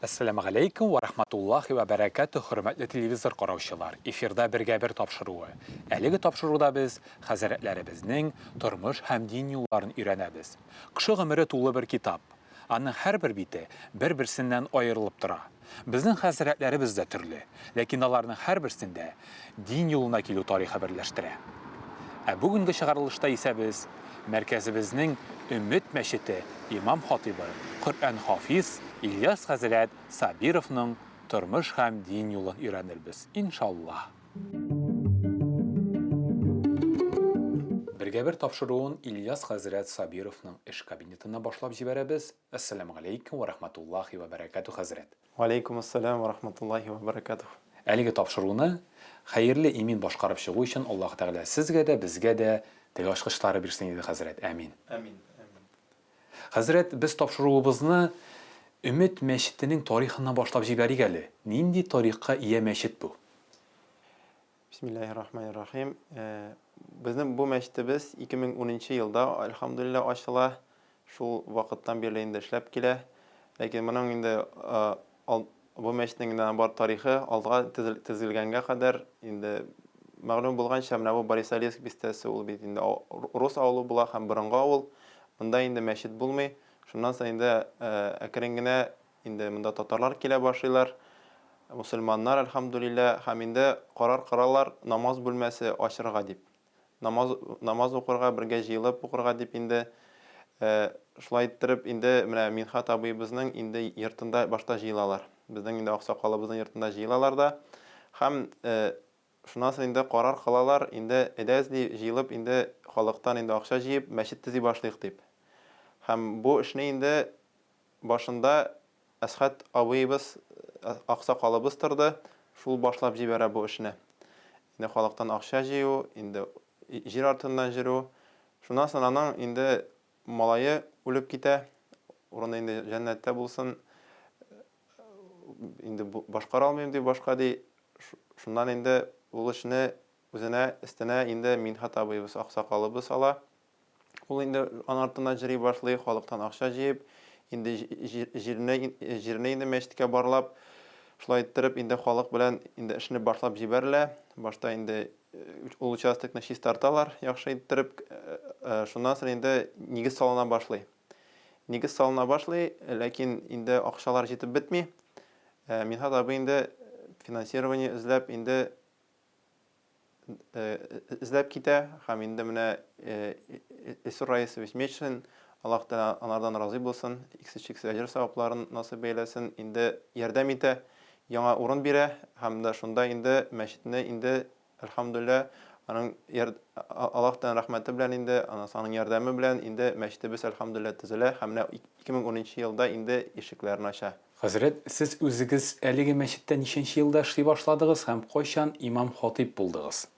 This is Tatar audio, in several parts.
Әссәламегаләйкүм вә рахматуллахи вә бәрәкәтүһ, хөрмәтле телевизор караучылар! Эфирда Бергә-бер тапшыруы. Әлеге тапшыруда без хәзрәтләребезнең тормыш һәм дин юлларын өйрәнәбез. Кеше гомере тулы бер китап. Аның һәрбер бите бер-берсеннән аерылып тора. Безнең хәзрәтләребез дә төрле, ләкин аларның һәрберсендә дин юлына килү тарихы берләштерә. Ә бүгенге чыгарылышта исә без мәркәзебезнең Өмет мәчете имам-хатыйбы, Коръән-хафиз Ильяс хәзрәт Сабировның тормыш һәм дин юлын өйрәнербез, иншаллаһ. Бергә-бер тапшыруын Ильяс хәзрәт Сабировның эш кабинетыннан башлап җибәрәбез. Әссәламегаләйкүм вә рахматуллаһи вә бәрәкәтүһ, хәзрәт. Вә аләйкүмәссәлам вә рахматуллаһи вә бәрәкәтүһ. Әлеге тапшыруны хәерле, имин башкарып чыгу өчен Аллаһы Тәгалә сезгә дә, безгә дә тел ачкычлары бирсен иде, хәзрәт. Әмин. Әмин, әмин. Хәзрәт, без тапшыруыбызны Өмет мәчетенең тарихыннан башлап җибәрик әле. Нинди тарихка ия мәчет бу? Бисмиллаһир рахманир рахим. Безнең бу мәчетебез 2010 елда, әлхәмдүлилләһ, ачыла. Шул вакыттан бирле инде эшләп килә. Ләкин моның инде бу мәчетнең инде бар тарихы алга тезелгәнгә кадәр инде мәгълүм булганча, менә бу Борисолеск бистәсе ул бит инде рус авылы була һәм борынгы авыл. Монда инде мәчет булмый. Шуннан соң инде әкрен генә Инде монда татарлар килә башлыйлар, мөселманнар, әлхәмдүлилләһ, һәм инде карар кылалар намаз бүлмәсе ачырга дип. Намаз, намаз укырга, бергә җыелып укырга дип инде. Шулай иттереп инде менә Минхат абыебызның инде йортында башта җыелалар. Безнең инде аксакалыбызның йортында җыелалар да. Һәм шуннан соң инде карар кылалар, инде әйдәгез ди, җыелып инде халыктан инде акча җыеп мәчет төзи башлыйк дип. Һәм бу эшне инде Башында Әсхәт абыебыз, аксакалыбыз торды, шул башлап җибәрә бу эшне. Инде халыктан акча җыю, инде җир артыннан җөрү. Шуннан соң аның инде малае үлеп китә, урыны инде җәннәттә булсын. Инде башкара алмыйм ди, башка ди. Шуннан инде ул эшне үзенә, өстенә инде Минһат абыебыз, аксакалыбыз ала. Ул инде аның артыннан җыри башлый, халыктан акча җыеп, инде җирне, җирне инде мәчеткә барлап, шулай иттереп инде халык белән инде эшне башлап җибәрелә. Башта инде ул участокны чистарталар, яхшы иттереп, шуннан соң инде нигез салына башлый. Нигез салына башлый, ләкин инде акчалар җитеп бетми. Минһат абый инде финансирование эзләп инде эзләп китә һәм инде менә Илсур Раисович Мечшин, Аллаһ Тәгалә анардан разый булсын, иксез-чиксез әҗер-савапларын насыйп әйләсен, инде ярдәм итә, яңа урын бирә һәм дә шунда инде мәчетне инде, әлхәмдүлилләһ, аның Аллаһ Тәгаләнең рәхмәте белән инде, аның ярдәме белән инде мәчетебез, әлхәмдүлилләһ, төзелә һәм менә 2010 елда инде ишекләрен ача. Хәзрәт, сез үзегез әлеге мәчеттә ничәнче елда эшли башладыгыз һәм кайчан имам-хатыйб булдыгыз?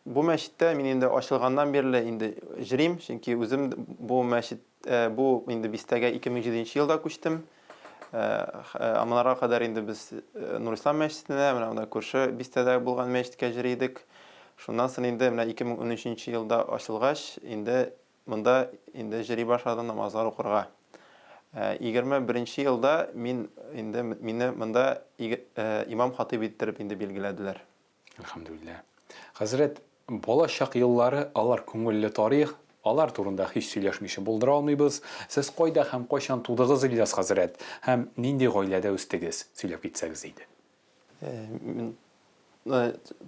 Бу мәчеттә мин инде ачылганнан бирле инде җөрим, чөнки үзем бу мәчет, бу инде бистәгә 2007 нче елда күчтем. Монарга кадәр инде без Нурислам мәчетенә, менә монда күрше бистәдә булган мәчеткә җөри идек. Шуннан соң инде менә 2013 нче елда ачылгач, инде Монда инде җөри башладым намазлар укырга. 21 нче елда мин инде мине монда имам-хатыйб иттереп инде билгеләделәр. Әлхәмдүлилләһ. Хәзрәт, балачак еллары, алар күңелле тарих, алар турында һич сөйләшмичә булдыра алмыйбыз. Сез кайда һәм кайчан тудыгыз, Ильяс хәзрәт, һәм нинди гаиләдә үстегез? Сөйләп китсәгез иде. Мин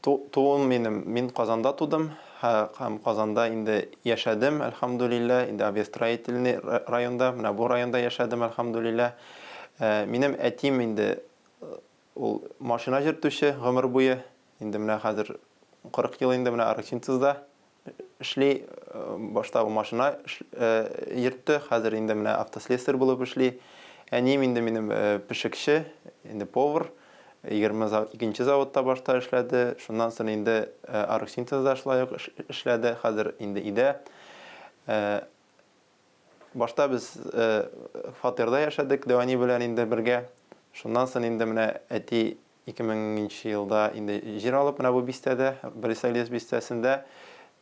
тууым минем, мин Казанда тудым һәм Казанда инде яшәдем, әлхәмдүлилләһ, инде Авиастроительный районда, менә бу районда яшәдем, әлхәмдүлилләһ. Минем әтием инде ул машина йөртүче гомер буе, инде менә хәзер 40 ел инде менә Оргсинтезда эшли, башта ул машина йөртте, хәзер инде менә автослесарь булып эшли. Әнием инде минем пешекче, инде повар, 22 заводта башта эшләде, шуннан соң инде Оргсинтезда шулай ук эшләде, хәзер инде өйдә. Башта без фатирда яшәдек, дәү әни белән инде бергә. Шуннан соң инде менә әти 2000 нче елда инде җир алып, менә бу бистәдә, Борисоглебск бистәсендә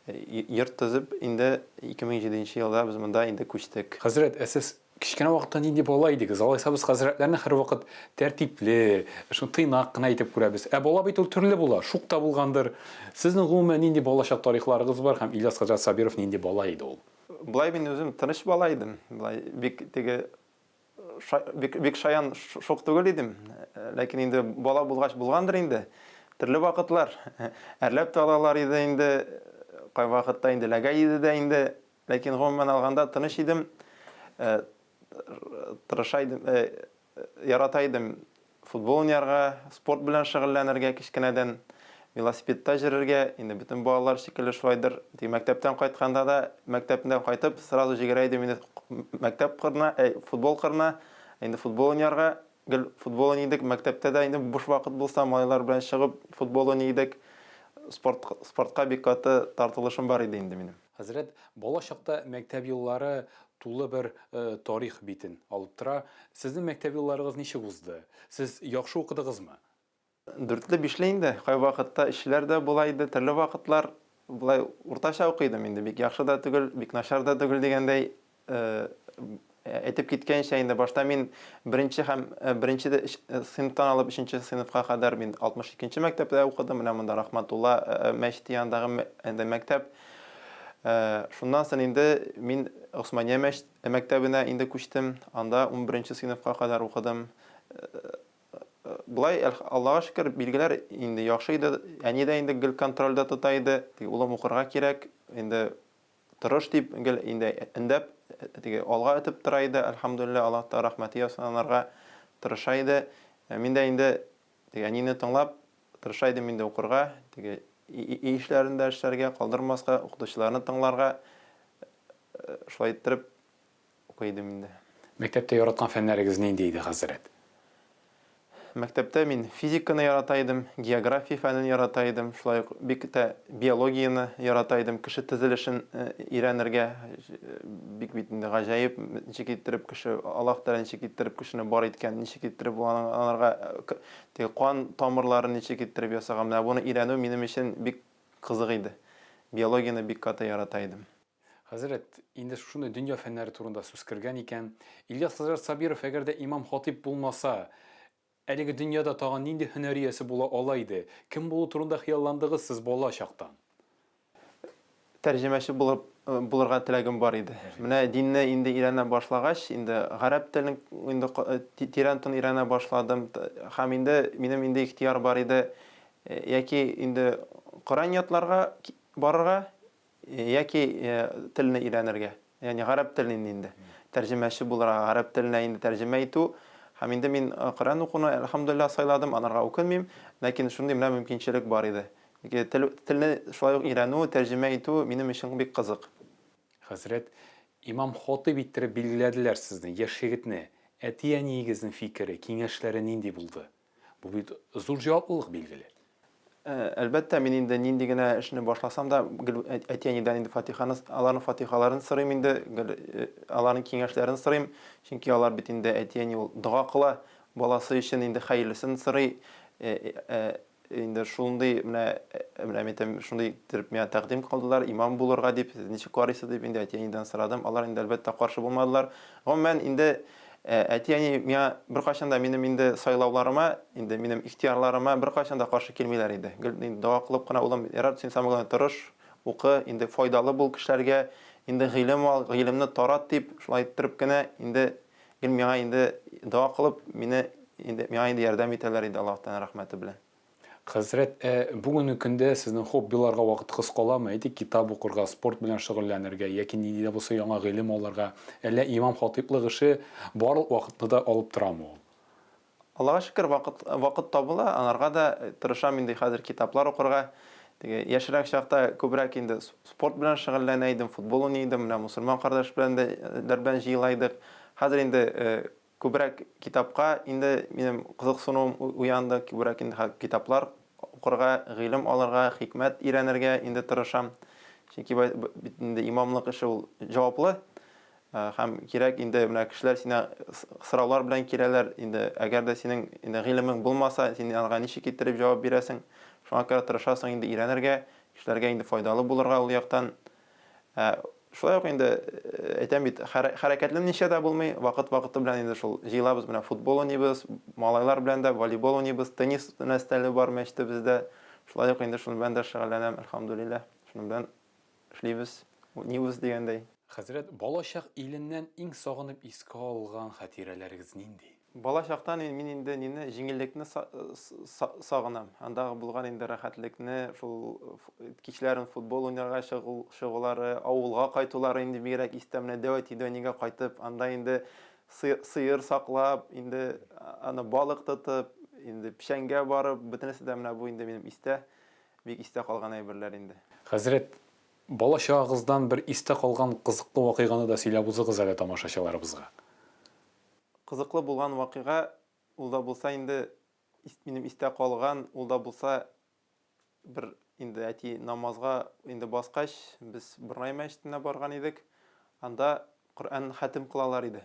Йорт төзеп, инде 2007 нче елда без монда инде күчтек. Хәзрәт, ә сез кечкенә вакытта нинди бала идегез? Алайса без хәзрәтләрне һәрвакыт тәртипле, шуны тыйнак кына итеп күрәбез. Ә бала бит ул төрле була, шук та булгандыр. Сезнең гомумән нинди балачак тарихларыгыз бар һәм Ильяс хәзрәт Сабиров нинди бала иде ул? Болай мин үзем тыныч бала идем. Болай бик теге бик, бик шаян шук түгел идем. Ләкин инде бала булгач булгандыр инде. Төрле вакытлар. Әрләп тә алалар иде инде. Кайвакытта инде ләгә иде дә инде. Ләкин гомумән алганда тыныч идем. Тырыша идем, ярата идем футбол уйнарга, спорт белән шөгыльләнергә кечкенәдән, велосипедта йөрергә, инде бөтен балалар шикелле шулайдыр. Тик мәктәптән кайтканда да, мәктәптән кайтып, сразу җигерә идем инде мәктәп кырына, әй, футбол кырына, инде футбол уйнарга. Гел футбол уйный идек. Мәктәптә дә инде буш вакыт булса, малайлар белән чыгып футбол уйный идек. Спорт, спортка бик каты тартылышым бар иде инде минем. Хәзрәт, бала чакта мәктәп еллары тулы бер тарих битен алып тора. Сезнең мәктәп елларыгыз ничек узды? Сез яхшы укыдыгызмы? Дүртле, бишле инде. Кайвакытта өчләр дә була иде, төрле вакытлар. Болай уртача укый идем инде, бик яхшы да түгел, бик начар да түгел дигәндәй. Әйтеп киткәнчә инде, башта мин беренче һәм беренче сыйныфтан алып өченче сыйныфка кадәр мин 62 нче мәктәптә укыдым. Менә монда Рахматулла мәчете янындагы инде мәктәп. Шуннан соң инде мин Госмания мәктәбенә инде күчтем. Анда 11 нче сыйныфка кадәр укыдым. Болай, Аллага шөкер, билгеләр инде яхшы иде. Әни дә инде гел контрольдә тота иде. Теге, улым, укырга кирәк, инде тырыш дип гел инде өндәп, теге алга этеп тора иде. Әлхәмдүлилләһ, Аллаһ Тәгалә рәхмәте яусын анарга, тырыша иде. Мин дә инде теге әнине тыңлап, тырыша идем инде укырга, теге өй эшләрен дә эшләргә, калдырмаска, укытучыларны тыңларга. Шулай иттереп Укый идем инде. Мәктәптә яраткан фәннәрегез нинди иде, хәзрәт? Мәктәптә мин физиканы ярата идем, география фәнен ярата идем, шулай ук бик тә биологияне ярата идем, кеше төзелешен өйрәнергә бик бит инде гаҗәеп, ничек иттереп кеше, Аллаһ Тәгалә ничек иттереп кешене бар иткән, ничек иттереп ул аның анарга теге кан тамырларын ничек иттереп ясаган, менә буны өйрәнү минем өчен бик кызык иде. Биологияне бик каты ярата идем. Хәзрәт, инде шушындый дөнья фәннәре турында сүз кергән икән, Ильяс хәзрәт Сабиров әгәр дә имам-хатыйп булмаса, әлеге дөньяда тагын нинди һөнәр иясе була ала иде? Кем булу турында хыялландыгыз сез бала чактан? Тәрҗемәче булып булырга теләгем бар иде. Менә динне инде өйрәнә башлагач, инде гарәп телен инде тирәнтен өйрәнә башладым һәм инде минем инде ихтыяр бар иде яки инде Коръән ятларга барырга, Яки телне өйрәнергә, ягъни гарәп телен инде тәрҗемәче булырга, гарәп теленә инде тәрҗемә итү. Һәм инде мин Коръән укуны, әлхәмдүлилләһ, сайладым, анарга үкенмим. Ләкин шундый менә мөмкинчелек бар иде. Тел, телне шулай ук өйрәнү, тәрҗемә итү минем өчен бик кызык. Хәзрәт, имам-хатыйб иттереп билгеләделәр сезне, яшь егетне. Әти-әниегезнең фикере, киңәшләре нинди булды? Бу бит зур җаваплылык, билгеле. Әлбәттә, мин инде нинди генә эшне башласам да, гел әти-әнидән инде фатиханы, аларның фатихаларын сорыйм инде, гел аларның киңәшләрен сорыйм. Чөнки алар бит инде әти-әни ул дога кыла, баласы өчен инде хәерлесен сорый. Инде шундый менә, менә мин әйтәм, шундый иттереп миңа тәкъдим кылдылар, имам булырга дип, сез ничек карыйсыз дип инде әти-әнидән сорадым. Алар инде әлбәттә каршы булмадылар. Гомумән, инде Әти-әни миңа беркайчан да минем инде сайлауларыма, инде минем ихтыярларыма беркайчан да каршы килмиләр иде. Гел инде дога кылып кына, улым, ярар, син самое главное тырыш, укы, инде файдалы бул кешеләргә, инде гыйлем ал, гыйлемне тарат дип, шулай иттереп кенә инде гел миңа инде дога кылып, мине инде миңа инде ярдәм итәләр иде Аллаһ Тәгаләнең рәхмәте белән. Хәзрәт, ә бүгенге көндә сезнең хоббиларга вакытыгыз каламы? Әйтик, китап укырга, спорт белән шөгыльләнергә яки нинди дә булса яңа гыйлем алырга, әллә имам-хатыйплык эше барлык вакытны да алып торамы ул? Аллага шөкер, вакыт, вакыт табыла, анарга да тырышам инде хәзер китаплар укырга. Теге яшьрәк чакта күбрәк инде спорт белән шөгыльләнә идем, футбол уйный идем, менә мусульман кардәш белән дә, ләр белән җыела идек. Хәзер инде Күбрәк китапка инде минем кызыксынуым уянды, күбрәк инде хәзер китаплар укырга, гыйлем алырга, хикмәт өйрәнергә инде тырышам. Чөнки бит инде имамлык эше ул җаваплы һәм кирәк инде менә кешеләр сиңа сораулар белән киләләр, инде әгәр дә синең инде гыйлемең булмаса, син аларга ничек иттереп җавап бирәсең? Шуңа күрә тырышасың инде өйрәнергә. Кешеләргә инде файдалы булырга ул яктан. Ә, шулай ук инде, әйтәм бит, хәрәкәтләнмичә дә булмый, вакыт-вакыты белән инде шул җыелабыз, менә футбол уйныйбыз, малайлар белән дә волейбол уйныйбыз, теннис өстәле бар мәчетебездә. Шулай ук инде шуның белән дә шөгыльләнәм, әлхәмдүлилләһ. Шуның белән эшлибез, уйныйбыз дигәндәй. Хәзрәт, балачак иленнән иң сагынып искә алган хатирәләрегез нинди? Бала чактан мин инде нине, җиңеллекне сагынам. Андагы булган инде рәхәтлекне, шул кичләрен футбол уйнарга чыгулары, авылга кайтулары инде бигрәк истә. Менә дәү әти-дәү әнигә кайтып, анда инде сыер саклап, инде аны балык тотып, инде печәнгә барып, бөтенесе дә менә бу инде минем истә, бик истә калган әйберләр инде. Хәзрәт, бала чагыгыздан бер истә калган кызыклы вакыйганы да сөйләп узыгыз әле тамашачыларыбызга. Кызыклы булган вакыйга, ул да булса инде минем истә калган, ул да булса бер инде әти намазга инде баскач, без Борнай мәчетенә барган идек. Анда Коръән хәтем кылалар иде.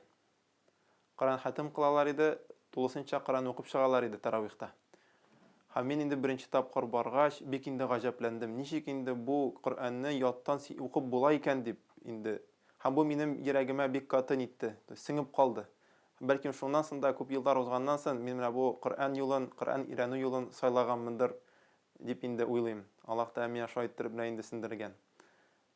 Коръән хәтем кылалар иде, тулысынча Коръән укып чыгалар иде таравихта. Һәм мин инде беренче тапкыр баргач, бик инде гаҗәпләндем. Ничек инде бу Коръәнне яттан укып була икән дип инде Һәм бу минем йөрәгемә бик каты нитте, то есть сеңеп калды. Бәлкем шуннан соң да күп еллар узганнан соң мин менә бу Коръән юлын, Коръән өйрәнү юлын сайлаганмындыр дип инде уйлыйм. Аллаһ Тәгалә миңа шулай иттереп менә инде сеңдергән.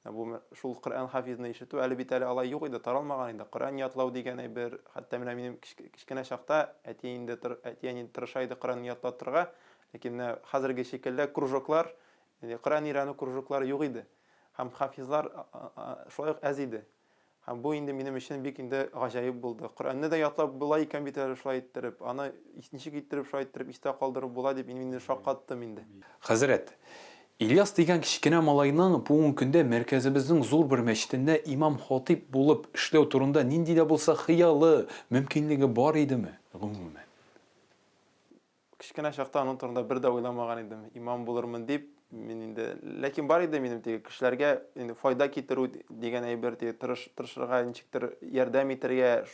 Менә бу шул Коръән хафизны ишетү, әле бит әле алай юк иде, таралмаган иде. Коръән ятлау дигән әйбер, хәтта менә минем кечкенә чакта әти инде әти-әни тырыша иде Коръән ятлатырга, ләкин менә хәзерге шикелле кружоклар, Коръән өйрәнү кружоклары юк иде. Һәм хафизлар шулай ук әз иде. Һәм бу инде минем өчен бик инде гаҗәеп булды. Коръәнне дә ятлап була икән бит әле шулай иттереп. Аны ничек иттереп шулай иттереп истә калдырып була дип мин инде шаккаттым инде. Хәзрәт, Ильяс дигән кечкенә малайның бүгенге көндә мәркәзебезнең зур бер мәчетендә имам-хатыйп булып эшләү турында нинди дә булса хыялы, мөмкинлеге бар идеме, гомумән? Кечкенә чакта аның турында бер дә уйламаган идем, имам булырмын дип, мин инде, ләкин бар иде минем теге кешеләргә инде файда китерү дигән әйбер, теге тырыш, тырышырга, ничектер ярдәм итәргә,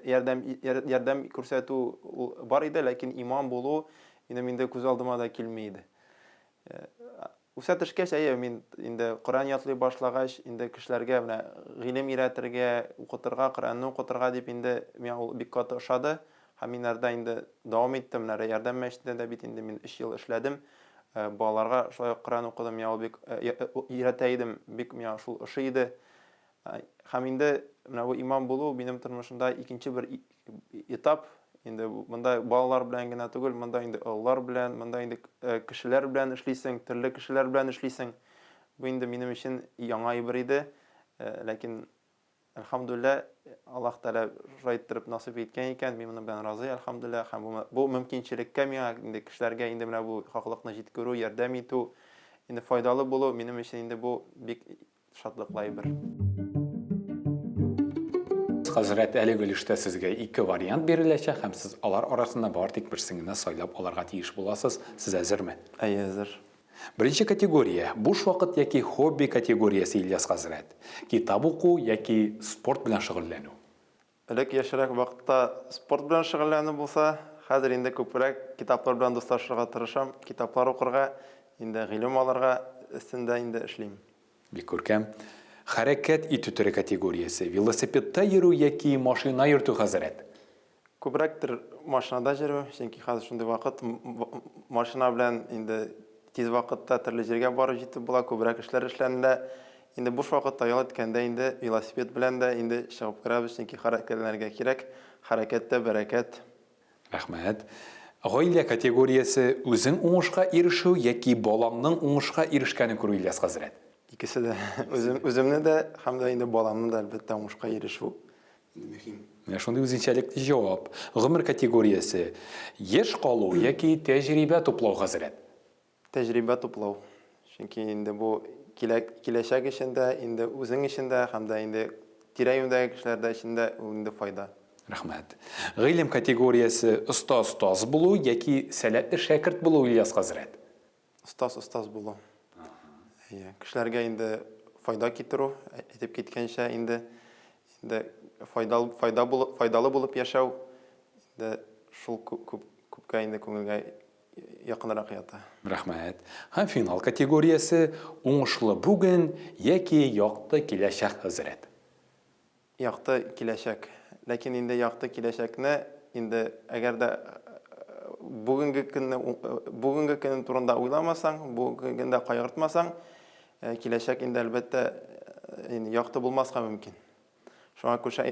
ярдәм, ярдәм күрсәтү ул бар иде, ләкин имам булу минем инде күз алдыма да килми иде. Үсә төшкәч, әйе, мин инде Коръән ятлый башлагач, инде кешеләргә менә гыйлем өйрәтергә, укытырга, Коръәнне укытырга дип инде миңа ул бик каты ошады. Һәм мин анда инде дәвам иттем. Менә Ярдәм мәчетендә дә бит инде мин өч ел эшләдем. Балаларга шулай ук Коръән укыдым, миңа ул бик өйрәтә идем, бик миңа шул ошый иде. Һәм инде менә бу имам булу минем тормышымда икенче бер этап. Инде монда балалар белән генә түгел, монда инде олылар белән, монда инде э, кешеләр белән эшлисең, төрле кешеләр белән эшлисең. Бу инде минем өчен яңа әйбер иде. Э, ләкин әлхәмдүлилләһ, Аллаһ Тәгалә шулай иттереп насыйп иткән икән, мин моның белән разый, әлхәмдүлилләһ. Һәм бу, бу мөмкинчелеккә миңа инде кешеләргә инде менә бу хаклыкны җиткерү, ярдәм итү, инде файдалы булу минем өчен инде бу бик Шатлыклы әйбер. Хәзрәт, әлеге өлештә сезгә ике вариант биреләчәк һәм сез алар арасында бары тик берсен генә сайлап алырга тиеш буласыз. Сез әзерме? Әйе, әзер. Беренче категория, буш вакыт яки хобби категориясе, Ильяс хәзрәт. Китап уку яки спорт белән шөгыльләнү. Элек яшьрәк вакытта спорт белән шөгыльләнү булса, хәзер инде күбрәк китаплар белән дуслашырга тырышам, китаплар укырга, инде гыйлем алырга өстендә инде эшлим. Бик күркәм. Хәрәкәт итү төре категориясе, велосипедта йөрү яки машина йөртү хәзрәт? Күбрәктер машинада йөрү, чөнки хәзер шундый вакыт, машина белән инде тиз вакытта төрле җиргә барып җитеп була, күбрәк эшләр эшләнелә. Инде буш вакытта ял иткәндә инде велосипед белән дә инде чыгып керәбез, чөнки хәрәкәтләнергә кирәк, хәрәкәттә бәрәкәт. Рәхмәт. Гаилә категориясе, үзең уңышка ирешү яки балаңның уңышка ирешкәнен күрү, Ильяс хәзрәт? Икесе дә. Үзем, үземне дә һәм дә инде баламны да, әлбәттә, уңышка ирешү инде мөһим. Менә шундый үзенчәлекле җавап. Гомер категориясе, яшь калу яки тәҗрибә туплау, хәзрәт? Тәҗрибә туплау. Чөнки инде бу килә, киләчәк өчен дә, инде үзең өчен дә һәм дә инде тирә-юньдәге кешеләр дә өчен дә ул инде файда. Рәхмәт. Гыйлем категориясе, оста-остаз булу яки сәләтле шәкерт булу, Ильяс хәзрәт? Остаз остаз булу. Әйе, кешеләргә инде файда китерү, әйтеп киткәнчә инде, инде файдалы, файда булып, файдалы булып яшәү, инде шул күп, күп, күпкә инде күңелгә. якынрак ята. Рәхмәт. Һәм финал категориясе, уңышлы бүген яки якты киләчәк хәзрәт. Якты киләчәк. Ләкин инде якты киләчәкне инде әгәр дә бүгенге көнне бүгенге көн турында уйламасаң, бүгенге көндә кайгыртмасаң, киләчәк инде әлбәттә инде якты булмаска мөмкин. Шуңа күрә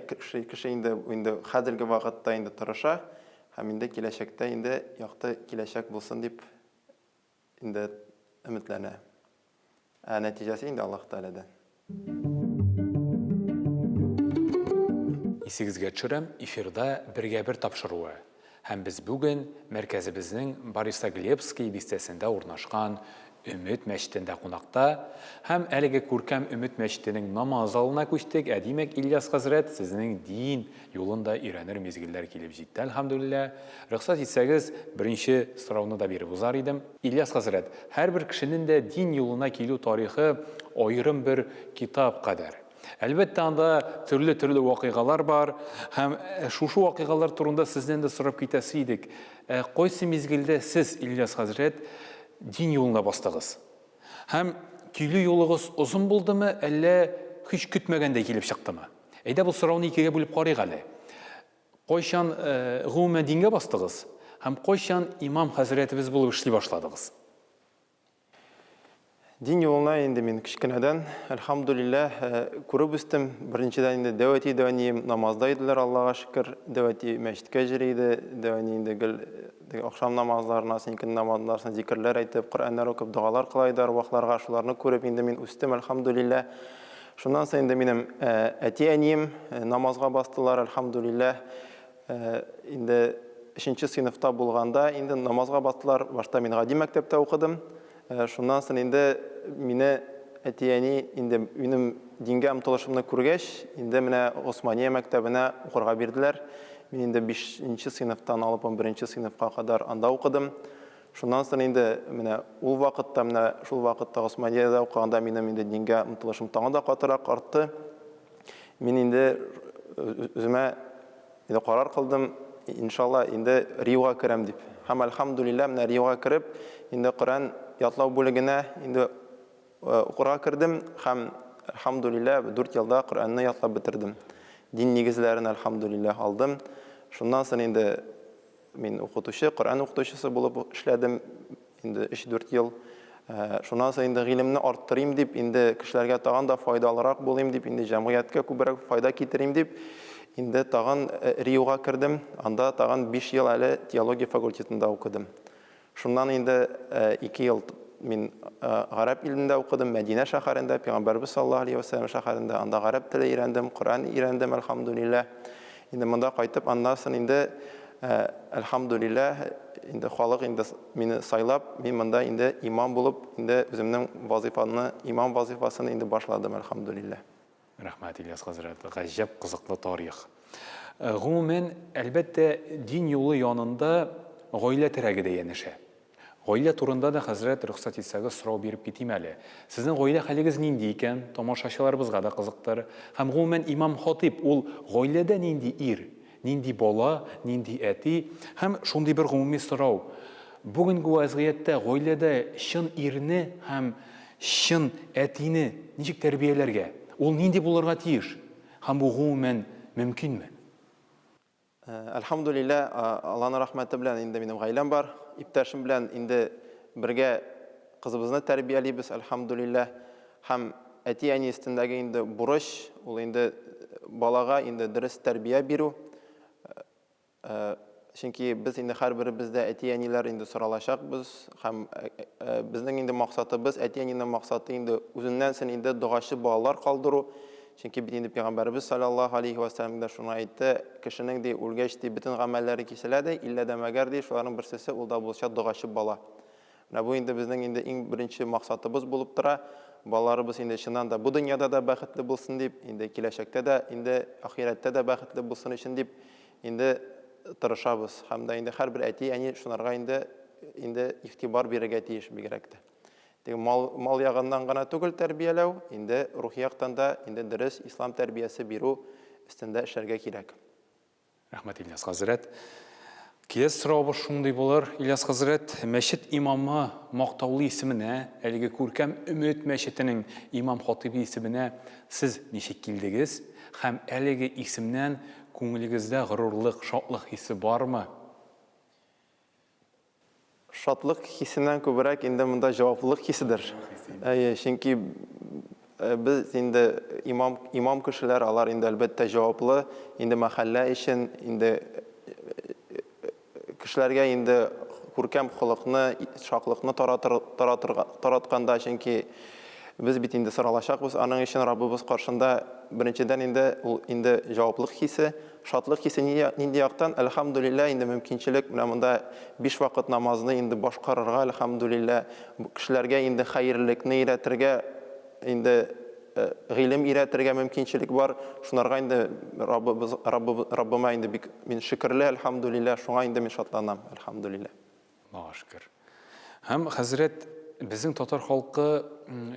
кеше инде инде хәзерге вакытта инде тырыша һәм инде киләчәктә инде якты киләчәк булсын дип инде өметләнә. Ә нәтиҗәсе инде Аллаһ Тәгаләдән. Исегезгә төшерәм, эфирда Бергә-бер тапшыруы. Һәм без бүген мәркәзебезнең Борисоглебский бистәсендә урнашкан Өмет мәчетендә кунакта һәм әлеге күркәм Өмет мәчетенең намаз залына күчтек. Ә димәк, Ильяс хәзрәт, сезнең дин юлын да өйрәнер мизгелләр килеп җитте, әлхәмдүлилләһ. Рөхсәт итсәгез, беренче сорауны да биреп узар идем. Ильяс хәзрәт, һәрбер кешенең дә дин юлына килү тарихы аерым бер китап кадәр. Әлбәттә, анда төрле-төрле вакыйгалар бар һәм шушы вакыйгалар турында сездән дә сорап китәсе идек. Кайсы мизгелдә сез, Ильяс хәзрәт, дин юлына бастыгыз? Һәм килү юлыгыз озын булдымы, әллә һич көтмәгәндә килеп чыктымы? Әйдә, бу сорауны икегә бүлеп карыйк әле. Кайчан гомумән дингә бастыгыз һәм кайчан имам хәзрәтебез булып эшли башладыгыз? Дин юлына инде мин кечкенәдән, әлхәмдүлилләһ, күреп үстем. Беренчедән инде дәү әти, дәү әнием намазда иделәр, Аллага шөкер. Дәү әти мәчеткә йөри иде, дәү әни инде гел теге ахшам намазларына, икенде намазларына зикерләр әйтеп, Коръәннәр укып, догалар кыла иде әрвахларга. Шуларны күреп инде мин үстем, әлхәмдүлилләһ. Шуннан соң инде минем әти-әнием намазга бастылар, әлхәмдүлилләһ. Инде өченче сыйныфта булганда инде намазга бастылар. Башта мин гади мәктәптә укыдым. Шуннан соң инде мине әти-әни инде минем дингә омтылышымны күргәч, инде менә Госмания мәктәбенә укырга бирделәр. Мин инде бишенче сыйныфтан алып унберенче сыйныфка кадәр анда укыдым. Шуннан соң инде менә ул вакытта, менә шул вакытта Госманиядә укыганда минем инде дингә омтылышым тагын да катырак артты. Мин инде үземә инде карар кылдым, иншалла, инде Риуга керәм дип. Һәм әлхәмдүлилләһ, менә Риуга кереп, инде Коръән ятлау бүлегенә инде укырга кердем һәм әлхәмдүлилләһ, 4 елда Коръәнне ятлап бетердем. Дин нигезләрен әлхәмдүлилләһ алдым. Шуннан соң инде Мин укытучы, Коръән укытучысы булып эшләдем инде 3-4 ел. Шуннан соң инде гыйлемне арттырыйм дип, инде кешеләргә тагын да файдалырак булыйм дип, инде җәмгыятькә күбрәк файда китерим дип, инде тагын РИУга кердем. Анда тагын 5 ел әле теология факультетында укыдым. Шуннан инде 2 ел мин гарәп илендә укыдым, Мәдинә шәһәрендә, Пәйгамбәрбез саллаллаһу алейһи ва сәлләм шәһәрендә. Анда гарәп теле өйрәндем, Коръән өйрәндем, әлхәмдүлилләһ. Инде монда кайтып, аннан соң инде, әлхәмдүлилләһ, инде халык инде мине сайлап, мин монда инде имам булып, инде үземнең вазыйфамны, имам вазыйфасын инде башладым, әлхәмдүлилләһ. Рәхмәт, Ильяс хәзрәт, гаҗәп кызыклы тарих. Гомумән, әлбәттә, дин юлы янында гаилә терәге дә янәшә. Гаилә турында да, хәзрәт, рөхсәт итсәгез, сорау биреп китим әле. Сезнең гаилә хәлегез нинди икән? Тамашачыларыбызга да кызыктыр. Һәм гомумән, имам-хатыйб ул гаиләдә нинди ир, нинди бала, нинди әти? Һәм шундый бер гомуми сорау. Бүгенге вәзгыятьтә гаиләдә чын ирне һәм Чын әтине ничек тәрбияләргә? Ул нинди булырга тиеш? Һәм бу гомумән мөмкинме? Әлхәмдүлилләһ, Алланың рәхмәте белән инде минем гаиләм бар. Иптәшем белән инде бергә кызыбызны тәрбиялибез, әлхәмдүлилләһ. Һәм әти-әни өстендәге инде бурыч, ул инде балага инде дөрес тәрбия бирү. Чөнки без инде һәрберебез дә әти-әниләр инде соралачакбыз һәм безнең инде максатыбыз, әти-әнинең максаты инде үзеннән соң инде догачы балалар калдыру. Чөнки бит инде пәйгамбәребез саллаллаһу алейхи ва сәлләм дә шуны әйтте, кешенең ди үлгәч ди бөтен гамәлләре киселә ди, иллә дә мәгәр ди шуларның берсесе ул да булса догачы бала. Менә бу инде безнең инде иң беренче максатыбыз булып тора. Балаларыбыз инде чыннан да бу дөньяда да бәхетле булсын дип, инде киләчәктә дә, инде ахирәттә дә бәхетле булсын өчен дип инде тырышабыз. Һәм дә инде һәрбер әти-әни шунарга инде инде игътибар бирергә тиеш бигрәк тә. Теге мал, мал ягыннан гына түгел тәрбияләү, инде рухи яктан да инде дөрес ислам тәрбиясе бирү өстендә эшләргә кирәк. Рәхмәт, Ильяс хәзрәт. Киләсе соравыбыз шундый булыр, Ильяс хәзрәт, мәчет имамы мактаулы исеменә, әлеге күркәм Өмет мәчетенең имам-хатыйбы исеменә сез ничек килдегез һәм әлеге исемнән күңелегездә горурлык, шатлык хисе бармы? Шатлык хисеннән күбрәк инде монда җаваплылык хиседер. Әйе, чөнки без инде имам, имам кешеләр, алар инде әлбәттә җаваплы, инде мәхәллә өчен, инде кешеләргә инде күркәм холыкны, шаклыкны таратыр, таратырга, таратканда, чөнки без бит инде соралачакбыз аның өчен Раббыбыз каршында, беренчедән инде ул инде җаваплылык хисе, Шатлык хисе нинди яктан? Әлхәмдүлилләһ, инде мөмкинчелек, менә монда биш вакыт намазны инде башкарырга, әлхәмдүлилләһ, кешеләргә инде хәерлекне өйрәтергә, инде гыйлем өйрәтергә мөмкинчелек бар. Шунарга инде Раббыбыз, Раббыбыз, Раббыма инде бик мин шөкерле, әлхәмдүлилләһ, шуңа инде мин шатланам, әлхәмдүлилләһ. Аллага шөкер. Һәм хәзрәт, безнең татар халкы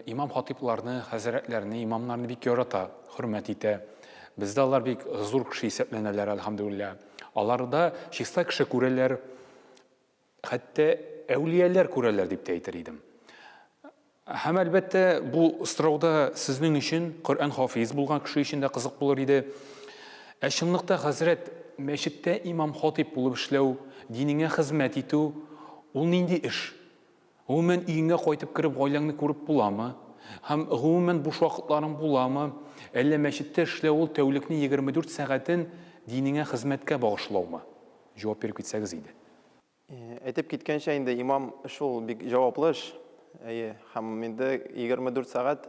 имам-хатыйпларны, хәзрәтләрне, имамнарны бик ярата, хөрмәт итә. Бездә алар бик зур кеше исәпләнәләр, әлхәмдүлилләһ. Аларда чиста кеше күрәләр, хәтта әүлияләр күрәләр дип тә әйтер идем. Һәм, әлбәттә, бу сорауда сезнең өчен, Коръән хафиз булган кеше өчен дә кызык булыр иде. Ә чынлыкта, хәзрәт, мәчеттә имам-хатыйп булып эшләү, динеңә хезмәт итү, ул нинди эш? Гомумән, өеңә кайтып кереп, гаиләңне күреп буламы? Һәм, гомумән, буш вакытларың буламы? Әллә мәчеттә эшләү ул тәүлекне 24 сәгатен динеңә хезмәткә багышлаумы? Җавап биреп китсәгез иде. Әйтеп киткәнчә, инде имам эш ул бик җаваплы эш. Әйе, һәм инде 24 сәгать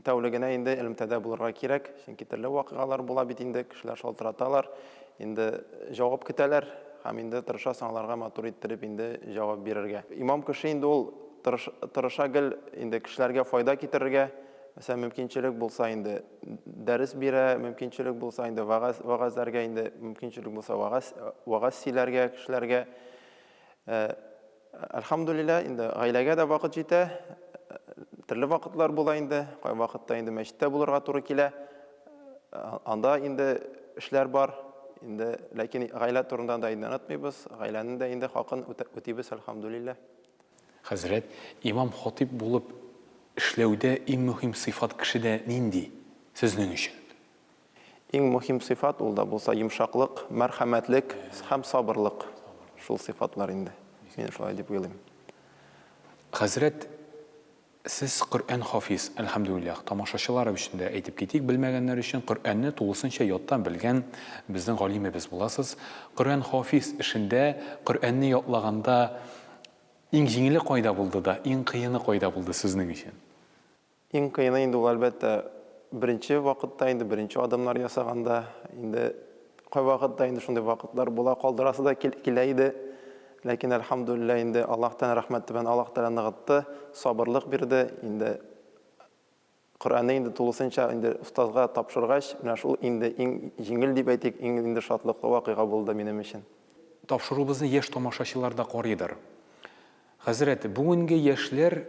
тәүлегенә инде элемтәдә булырга кирәк, чөнки төрле вакыйгалар була бит инде, кешеләр шалтыраталар, инде җавап көтәләр һәм инде тырышасың аларга матур иттереп инде җавап бирергә. Имам кеше инде ул тырыша гел инде кешеләргә файда китерергә, мәсәлән, мөмкинчелек булса инде дәрес бирә, мөмкинчелек булса инде вәгазь, вәгазьләргә инде мөмкинчелек булса вәгазь, вәгазь сөйләргә кешеләргә. Э, әлхәмдүлилләһ, инде гаиләгә дә вакыт җитә. Төрле вакытлар була инде. Кайвакытта инде мәчеттә булырга туры килә. Анда инде эшләр бар. Инде ләкин гаилә турында да инде онытмыйбыз. Гаиләнең дә инде хакын үтибез, әлхәмдүлилләһ. Хәзрәт, имам-хатыйп булып эшләүдә иң мөһим сыйфат кешедә нинди, сезнең өчен? Иң мөһим сыйфат ул да булса йомшаклык, мәрхәмәтлек һәм сабырлык. Шул сыйфатлар инде. Мин шулай дип уйлыйм. Хәзрәт, сез Коръән хафиз, әлхәмдүлилләһ. Тамашачылар өчен дә әйтеп китик, белмәгәннәр өчен, Коръәнне тулысынча яттан белгән безнең галимебез буласыз. Коръән хафиз эшендә, Коръәнне ятлаганда Иң җиңеле кайда булды да, иң кыены кайда булды сезнең өчен? Иң кыены инде ул, әлбәттә, беренче вакытта инде, беренче адымнар ясаганда. Инде кайвакытта инде шундый вакытлар була, калдырасы да килә иде. Ләкин, әлхәмдүлилләһ, инде Аллаһтан рәхмәте белән Аллаһ Тәгалә ныгытты, сабырлык бирде. Инде Коръәнне инде тулысынча инде остазга тапшыргач, менә шул инде иң җиңел дип әйтик, иң инде шатлыклы вакыйга булды минем өчен. Тапшыруыбызны яшь тамашачылар да карыйдыр. Хәзрәт, бүгенге яшьләр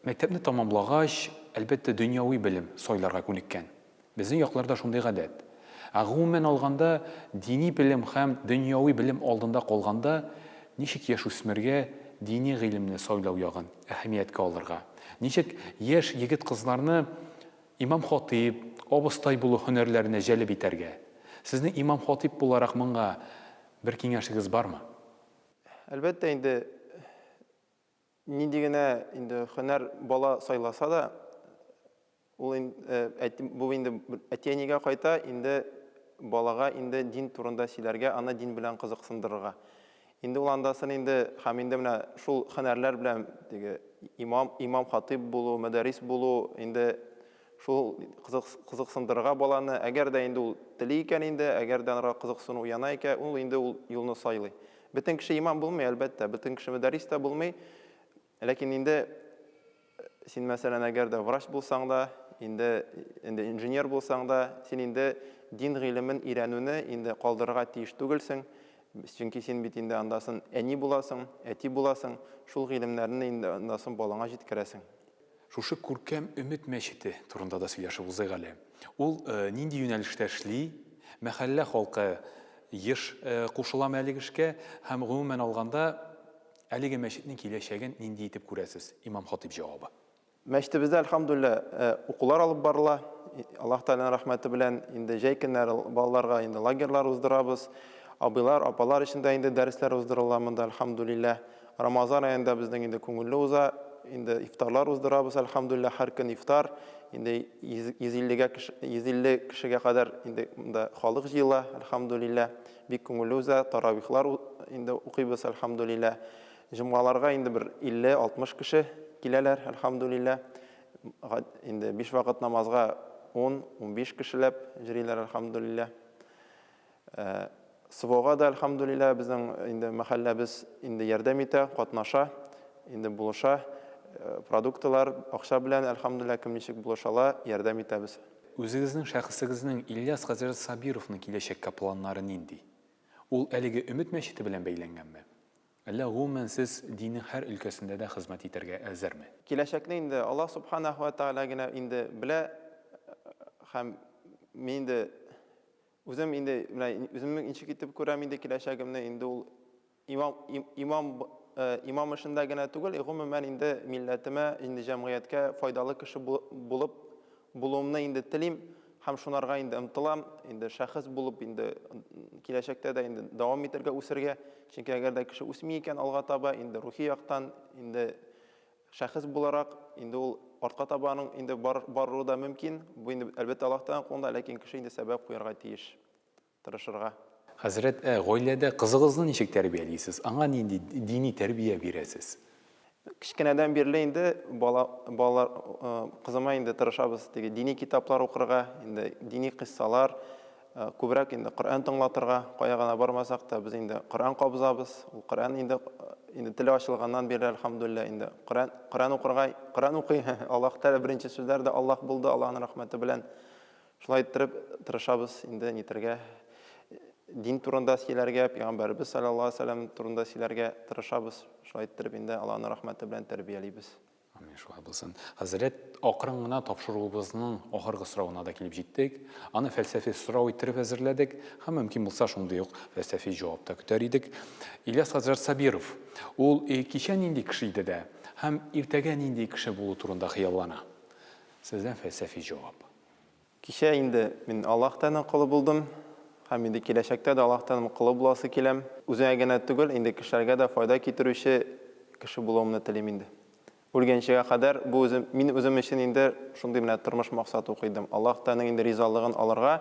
мәктәпне тәмамлагач, әлбәттә, дөньяви белем сайларга күнеккән. Безнең якларда шундый гадәт. Ә гомумән алганда, дини белем һәм дөньяви белем алдында калганда, ничек яшүсмергә дини гыйлемне сайлау ягын әһәмияткә алырга? Ничек яшь егет-кызларны имам-хатыйп, абыстай булу һөнәрләренә җәлеп итәргә? Сезнең имам-хатыйп буларак моңа бер киңәшегез бармы? Әлбәттә инде, нинди генә инде һөнәр бала сайласа да, ул инде, бу инде әти-әнигә кайта, инде балага инде дин турында сөйләргә, аны дин белән кызыксындырырга. Инде ул андасын инде һәм инде менә шул һөнәрләр белән теге имам, имам-хатыйп булу, мөдәррис булу, инде шул кызык, кызыксындырырга баланы, әгәр дә инде ул тели икән инде, әгәр дә анарга кызыксыну уяна икән, ул инде ул юлны сайлый. Бөтен кеше имам булмый, әлбәттә, бөтен кеше мөдәррис тә булмый. Ләкин инде Син, мәсәлән, әгәр дә врач булсаң да, инде, инде инженер булсаң да, син инде дин гыйлемен өйрәнүне инде калдырырга тиеш түгелсең. Чөнки син бит инде андасын әни буласың, әти буласың, шул гыйлемнәрне инде андасын балаңа җиткерәсең. Шушы күркәм Өмет мәчете турында да сөйләшеп узыйк әле. Ул нинди юнәлештә эшли? Мәхәллә халкы еш кушыламы әлеге эшкә һәм гомумән алганда әлеге мәчетнең киләчәген нинди итеп күрәсез? Имам-хатыйб җавабы. Мәчетебездә, әлхәмдүлилләһ, укулар алып барыла. Аллаһ Тәгаләнең рәхмәте белән инде җәй көннәре балаларга инде лагерьлар уздырабыз. Абыйлар, апалар өчен дә инде дәресләр уздырыла монда, әлхәмдүлилләһ. Рамазан аенда безнең инде күңелле уза. Инде ифтарлар уздырабыз, әлхәмдүлилләһ, һәр көн ифтар. Инде 150 кеше, 150 кешегә кадәр инде монда халык җыела, әлхәмдүлилләһ. Бик күңелле уза, таравихлар инде укыйбыз, әлхәмдүлилләһ. Җомгаларга инде бер 50-60 кеше киләләр, әлхәмдүлилләһ. Инде биш вакыт намазга 10-15 кешеләп җөриләр, әлхәмдүлилләһ. СВОга да, әлхәмдүлилләһ, безнең инде мәхәлләбез инде ярдәм итә, катнаша, инде булыша. Продуктылар, акча белән, әлхәмдүлилләһ, кем ничек булыша ала, ярдәм итәбез. Үзегезнең шәхесегезнең Ильяс хәзрәт Сабировның киләчәккә планнары нинди? Ул әлеге Өмет мәчете белән бәйләнгәнме? Әллә гомумән сез диннең һәр өлкәсендә дә хезмәт итәргә әзерме? Киләчәкне инде Аллаһ Субханаһу ва Тәгалә генә инде белә һәм мин инде үзем инде менә үземне ничек итеп күрәм инде киләчәгемне инде ул имам имам имам эшендә генә түгел, гомумән инде милләтемә, инде җәмгыятькә файдалы кеше булып булуымны инде телим һәм шунарга инде омтылам, инде шәхес булып инде киләчәктә дә инде дәвам итәргә, үсергә. Чөнки әгәр дә кеше үсми икән алга таба, инде рухи яктан, инде шәхес буларак, инде ул артка таба аның инде бар, баруы да мөмкин. Бу инде, әлбәттә, Аллаһ Тәгаләнең кулында, ләкин кеше инде сәбәп куярга тиеш. Тырышырга. Хәзрәт, ә гаиләдә кызыгызны ничек тәрбиялисез? Аңа нинди дини тәрбия бирәсез? Кечкенәдән бирле инде бала, балалар, кызыма инде тырышабыз теге дини китаплар укырга, инде дини кыйссалар, күбрәк инде Коръән тыңлатырга, кая гына бармасак та без инде Коръән кабызабыз. Ул Коръән инде инде теле ачылганнан бирле, әлхәмдүлилләһ, инде Коръән, Коръән укырга, Коръән укый. Аллаһ Тәгалә беренче сүзләр дә Аллаһ булды, Аллаһның рәхмәте белән. Шулай иттереп тырышабыз инде нитергә, дин турында сөйләргә, пәйгамбәребез саллаллаһу алейһи ва сәлләм турында сөйләргә тырышабыз. Шулай иттереп инде Аллаһның рәхмәте белән тәрбиялибез. Амин, шулай булсын. Хәзрәт, акрын гына тапшыруыбызның ахыргы соравына да килеп җиттек. Аны фәлсәфи сорау иттереп әзерләдек һәм мөмкин булса шундый ук фәлсәфи җавап та көтәр идек. Ильяс хәзрәт Сабиров, ул кичә нинди кеше иде дә һәм иртәгә нинди кеше булу турында хыяллана? Сездән фәлсәфи җавап. Кичә инде мин Аллаһ Тәгаләнең колы булдым һәм инде киләчәктә дә Аллаһ Тәгаләнең колы буласы киләм. Үземә генә түгел, инде кешеләргә дә файда китерүче кеше булуымны телим инде. Үлгәнчегә кадәр бу үзем, мин үзем өчен инде шундый менә тормыш максаты куйдым, Аллаһ Тәгаләнең инде ризалыгын алырга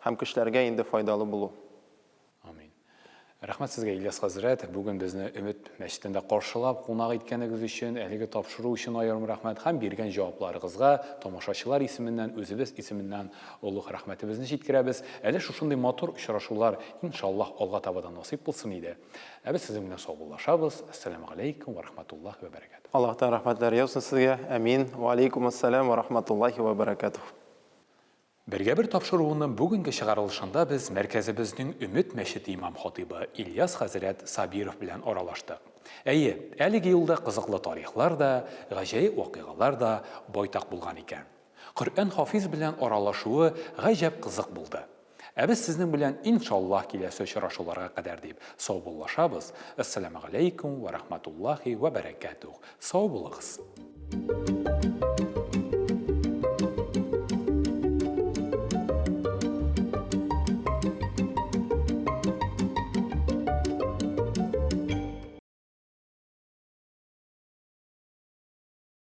һәм кешеләргә инде файдалы булу. Амин. Рәхмәт сезгә, Ильяс хәзрәт, бүген безне Өмет мәчетендә каршылап, кунак иткәнегез өчен, әлеге тапшыру өчен аерым рәхмәт һәм биргән җавапларыгызга тамашачылар исеменнән, үзебез исеменнән олуг рәхмәтебезне җиткерәбез. Әле шушындый матур очрашулар, иншаллаһ, алга таба да насыйп булсын иде. Ә без сезнең белән саубуллашабыз. Әссәламегаләйкүм вә рахматуллаһи вә бәрәкәтүһ. Аллаһтан рәхмәтләр яусын сезгә. Әмин. Вә алейкумассалам вә рахматуллаһи вә бәрәкәтүһ. Бергә-бер тапшыруының бүгенге чыгарылышында без мәркәзебезнең Өмет мәчете имам-хатыйбы Ильяс хәзрәт Сабиров белән аралаштык. Әйе, әлеге юлда кызыклы тарихлар да, гаҗәеп вакыйгалар да байтак булган икән. Коръән-хафиз белән аралашуы гаҗәп кызык булды. Ә без сезнең белән, иншаллаһ, киләсе очрашуларга кадәр дип саубуллашабыз. Әссәламегаләйкүм вә рахматуллаһи вә бәрәкәтүһ. Сау булыгыз!